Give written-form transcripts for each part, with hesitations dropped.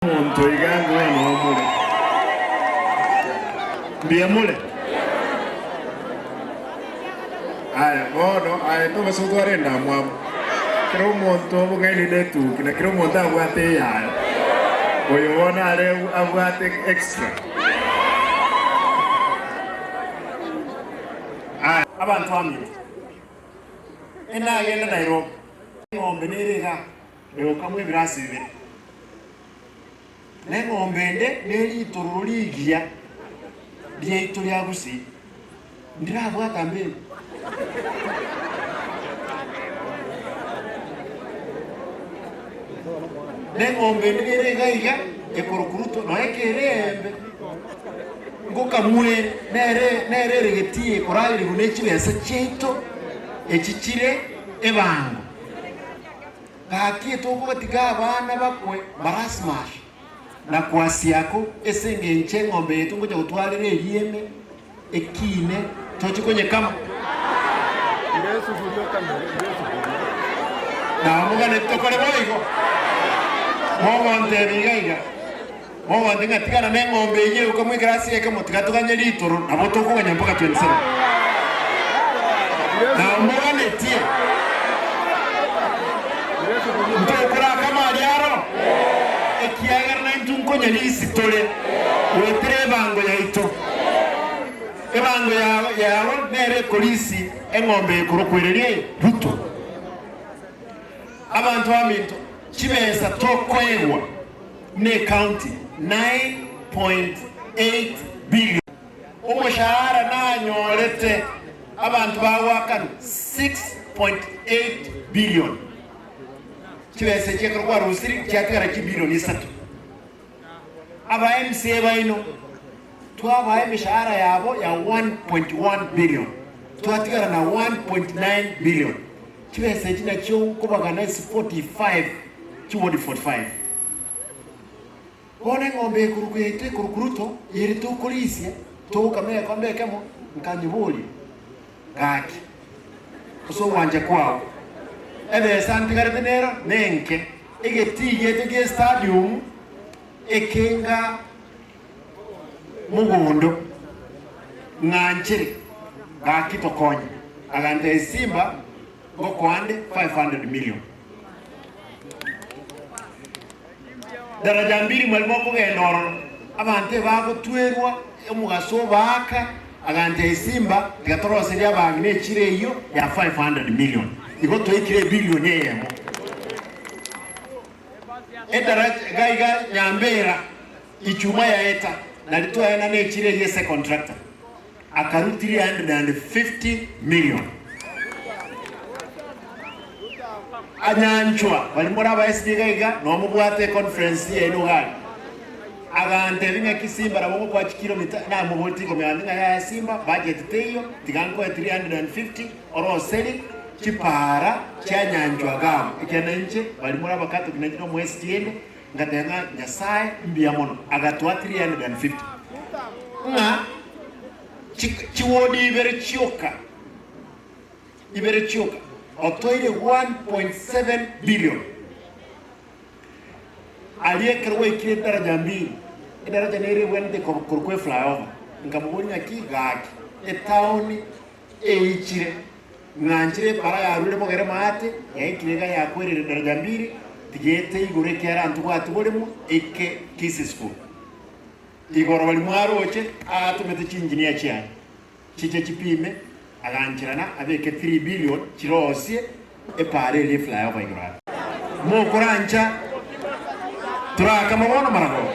Omonto iga ng'we nomore. Mbuya more? Aya bono aye tobasa gotwara endamwamu. Kera omonto obong'aini netuki na kera omonto abwate eyaye. Oyo bono are abwate extra. Aya. Abanto baminto, endagenda Nairobi, eng'ombe nere igaa. Egokamwa ebirasi bibere, na eng'ombe ende ne ritororo rigiya riaito ria gusii, ndirabwate mberi. Na eng'ombe ende nere iga iga ekorokwa Ruto, nonya ekere eembe, ngokamwa ere, nere nere ere getii ekoragerigwa ne chibesa chiaito echi chire ebango. Gaki tokobatiga abana bakwe barasmash na kwasiako ese engencho eng'ombe yaito ngocha gotwarera erieme ekine toche konyekama. Namoganeti tokore boigo? Mogontebia iga iga, mogontebia ng'a tigana neng'ombe eyio egokamwa ekerasi ekemo tiga toganye ritoro nabo tokoganya mpaka 27. Namoganetie ntokorakama aria aro, ekiagera naintwe nkonyarisi tore goetera ebango yaito. Ebango yabo nere ekorisi eng'ombe ekorokwa ereria eye Ruto. Abanto baminto, chibesa tokoegwa buna ecounty 9.8 billion. Omoshahara nanyorete abanto bagoakanwa 6.8 billion. Chibesa echi ekero kwarusiri chiatigara chibilioni isato. Aba MCA baino twabaa emeshahara yabo ya 1.1 billion, twatigara na 1.9 billion. Chibesa echi nachio nkobagana ase 45, chiward 45. Bono eng'ombe ekorokwa yaito ekorokwa Ruto, ere tokorisia, togokama egekombe ekemo, nkanyiboria, Gaki, ase ogwancha kwao, ebesa ntigarete nero nenke, egetii giaito gi'estadium ekenga mogondo, ng'anchere, gaki tokonye. Agantebia, Simba, ngokoa nde 500 million. Daraja mbili mwari mokogenda ororo, abanto ebagotwerwa omogaso obaaka, agantebia Simba tiga toroserie abang'ina echiro eyio ya 500 million. Igo twaikire ebilioni eyemo. Edaraja iga iga Nyambera ichuma yaeta nari twaenana echiro eyio ase econtractor akarwa 350 million. Anyanchwa baria more aba SDA iga iga nomobwate econference yaino iga aria. Agantebia ng'aki Simba nabo ngokoa chikilomita namoboretie ikomi agantebia ng'a yaya Simba budget teiyo tiga nkoe 350 oroserie chipaara chia Nyanchwa Gabu ekiagera nainche baria more abakatoliki nainche nomo SDA inde ngateba ng'a Nyasaye mbuya mono agatoa 350 ng'a chiwodi ibere chioka ibere chioka otoire 1.7 billion. Aria ekero gwaikire edaraja mbili, edaraja nere ebwenerete korokwa eflyover, nkamoboria ng'aki gaki etaoni eichire, ng'anchire epara yarure bogere maate, yaikire iga yakwerire edaraja mbili, tigete igoro ekiagera ntobwati boremo eke Kisii school. Igoro baria mwaroche aatomete chiengineer chiaye. Chiche chipime, agancherana abeke 3 billion chirosie epaara eria eflyover igoro aria. Mokorancha torakama bono maragoba.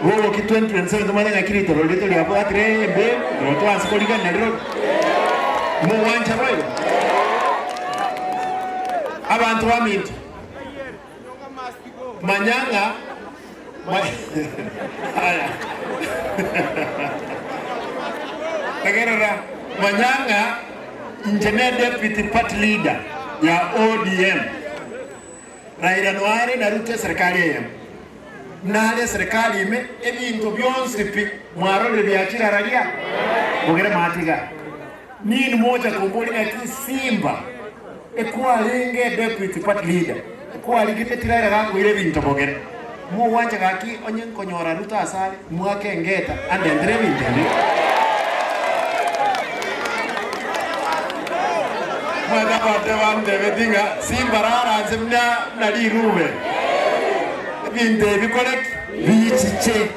Bogoki 2027 tomanye ng'aki ritororo riaito riabwatire embe ekero twanse korigania rirorio. Mogwancha boigo? Abanto baminto, manya ng'a Aya. Tegerera, manya ng'a inche ne deputy party leader ya ODM. Raila noare na Ruto eserekari eyemo. Nare eserekari ime ebinto bionsi pi mwarorire biachire araria bogere matiga. Ninwe mocha komboria ng'aki Simba ekwarenge deputy party leader ekwarigete ti Raila gakoira ebinto bogere. Mogwancha gaki onye nkonyora Ruto asare, mwake engeta andentere ebinto ebi. Omanyete abanto bantebeti ng'a simbarara nse buna buna rirube, ebinto ebi kore ki? Bichiche.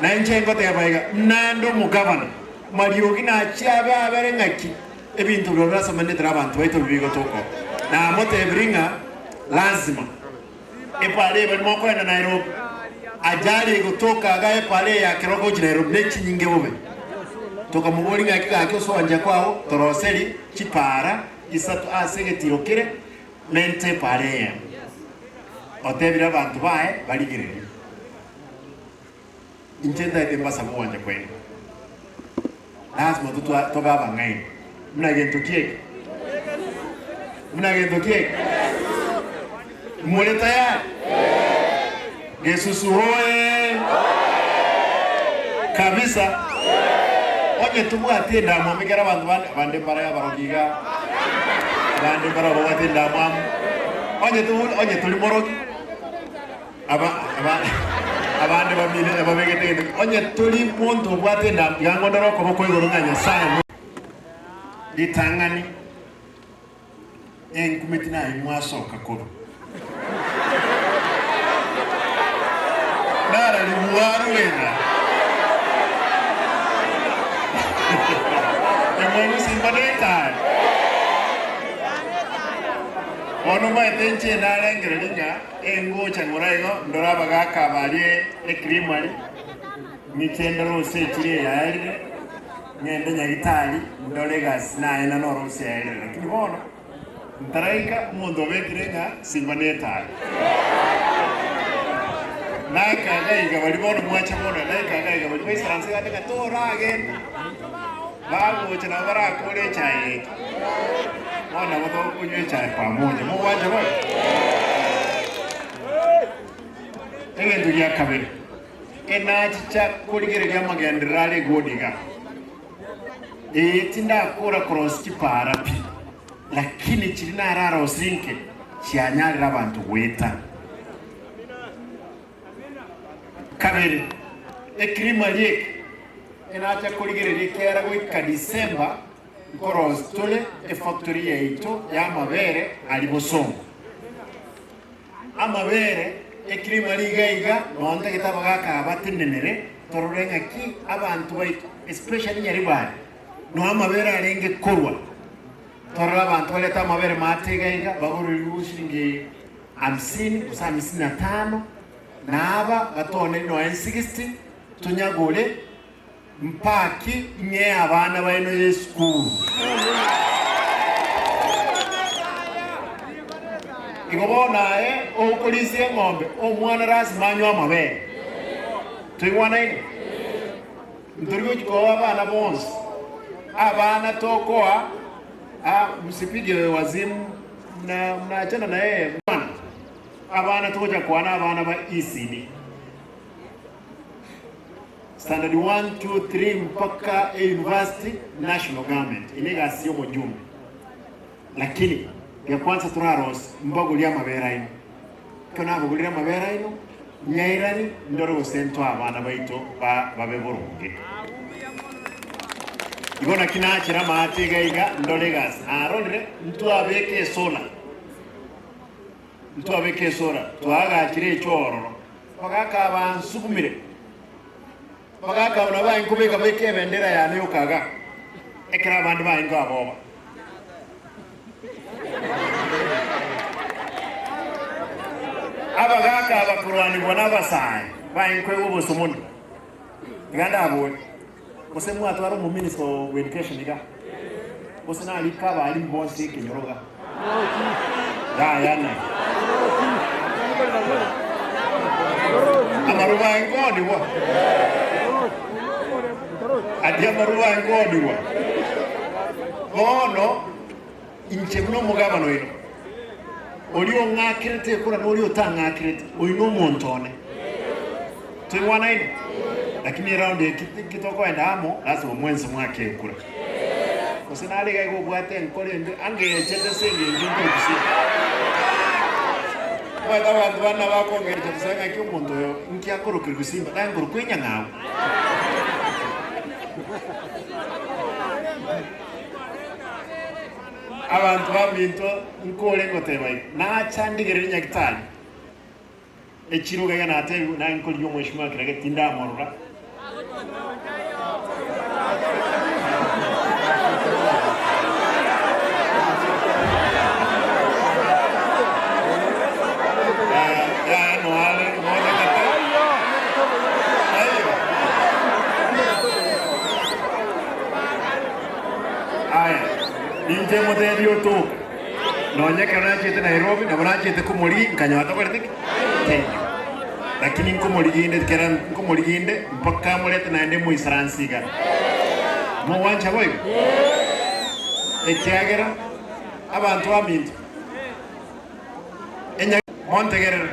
Na inche ngoteba iga, naende omogabana, mariogi nachie abe abere ng'aki ebinto biria birasomanetire abanto baito bibigotoka oo. Namotebirie ng'a lazima epara eye barimo okoenda Nairobi, ajali egotoka iga epara eye ya Keroka gochia Nairobi nechinyinge bobe. Tokamoboria ng'aki gaki osoancha kwao toroserie chipara isato ase egetiro kere mente epara eyemo. Otebire abanto baye barigererie. Inche ntaete mbasabe ogwancha kwaino. Lasima totwa tobe abang'aini. Buna gento ki eke? Buna gento ki eke? More tayari? Gesusu hoee! Kabisa. Onye tobwati endamwamu ekero abanto bande abande mbare abarogi iga, abande mbare babwate endamwamu. Onye tobu onye tori morogi. Aba, aba, abande bamino ebabegete egento ki? Onye tori monto obwate endambu, tiga ngondore okoboko igoro ng'a Nyasae no. Ritang'ani, enkumeti naye mwasoka korwa. Narari mwarwera. Emwagusimba netari. Bono omanyete inche narengereria ng'a Engocha ng'ora igo ndore abagaaka abaria ekirimari, ng'iche ndore gose echiri eyaerire, ng'ende nyagitari ndore egasi naye na noro gose yaerire. Lakini bono ntaraika omonto obekire ng'a simba netari. Naika iga iga baria bono mwacha bono, naika iga iga baria baisaranse gati ng'a toragenda, bagocha nabo barakore echae yaito. Bono nabo tokonywa echae pamoja. Mogwancha boigo? Egento gia kabere, enachicha korigereria amagenderero are egodi iga. Ee, tindakora korosia chipaara pi, lakini chiria nararosie inke chianyarire abanto goeta. Kabere, ekirima rieke enacha korigereria ekiagera goika December Nkorosia tore efactory yaito y'amabere aria bosongo. Amabere ekirima riga iga nonya ntagete abagaka aba batenenere torore ng'aki abanto baito especially Nyaribari nonya amabere arenge korwa torore abanto barete amabere maate iga iga bagorerigwe shilingi hamsini gose hamsini na tano na aba batooneri nonya 60 tonyagore Mpaki ng'ee abana baino y'esukuru. Igo bono aye okorisia eng'ombe, omwana lasima anywe amabere. Toigwanaine? Ntori gochi koa abana bonsi. Abana tokoa, ah, msipige wazimu, mna mnaachana na yeye. Abana togocha koa na abana ba ECD. Standard 1, 2, 3 mpaka e university national government ine egasi ya omojumbe lakini ya kwanza torarose mbagorie amabere aino ekero nabagorire amabere aino nyairani ndore gose ntoe abana baito ba babe boronge igo naki nachera amache iga iga ndore egasi narorire ntwabeka esolar ntwabeka esolar twaagachire echo ororo Bagaka abansugumire, bagaka abwo nabo baye nkobeka beka ebendera yane yokaga, ekero abande baye nkaboba. Abagaka abakorwanigwa nabasae baye nkoegwa obosomoni. Tiga ndabore, gose mwatwara omominister of education iga, gose narike abalimu bonsi ekenyoro iga. Yaya naye. Amaruba aye nkoonigwa. Ati amaruba aye nkoonigwa. Bono inche buna omogabana oino, oria ong'akerete ekura na oria otang'akerete, oyio nomonto one. Toigwanaine? Lakini eround eye ki tokoenda amo, lasima mwensi mwake ekura. Gose nare iga iga obwate enkoro embe, angechete ase engencho nkorusia. Omanyete abanto bande nabo bakongerecha bosa ng'aki omonto oyo inki akorokerwa Simba, naye nkorokwa enyang'au. Abanto baminto nkore ngoteba iga, nacha ndigererie Nyagetari, echiroga iga natebiwe naye nkorigia omweshimiwa Kirage tindamorora. Yaya noare nonagete taiyo. Aya, ninche motebie otoka, nonye ekero nachiete Nairobi, nabo nachiete komorigia nkanyora tokorete ki? Taiyo. Lakini nkomorigia inde kera nkomorigia inde mpaka amorete naende moisaranse iga. Mogwancha boigo? Ekiagera abanto baminto, enya montegerere,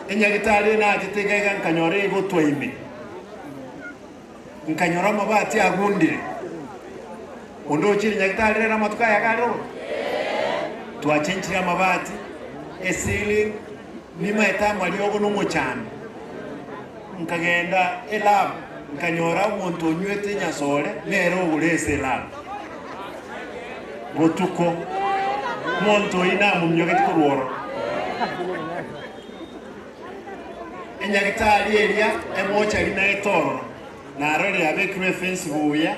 enyagitari eye nachete iga iga nkanyora egotwa ime. Nkanyora amabati agundire. Onde ochire nyagitari rero amatuko aya iga aroro? Twachenchire amabati, eceiling, nimaete amariogo na omochando. Nkagenda elab, nkanyora omonto onywete enyasore nere ogure ase elab. Botuko, omonto oyio namominyogeti korwa ororo. Enyagitari eria emochari naete ororo, narorire yabekirwe efensi buya,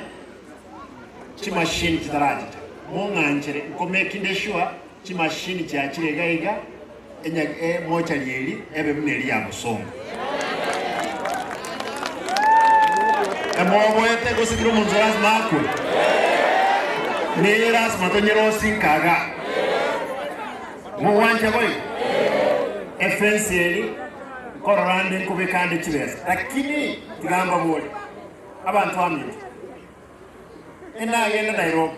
chimashini chitarachicha. Mong'anchere nkomekinde sure chimashini chiachire iga iga, enya emochari eri ebe buna eria ya bosongo. Emoboete gose kera omonto lasima akwe? Neye lasima tonyerosie nkaga. Mogwancha boigo? Efensi eri nkorora ande nkobeka ande chibesa, lakini tiga mbaborie, abanto baminto, inagende Nairobi.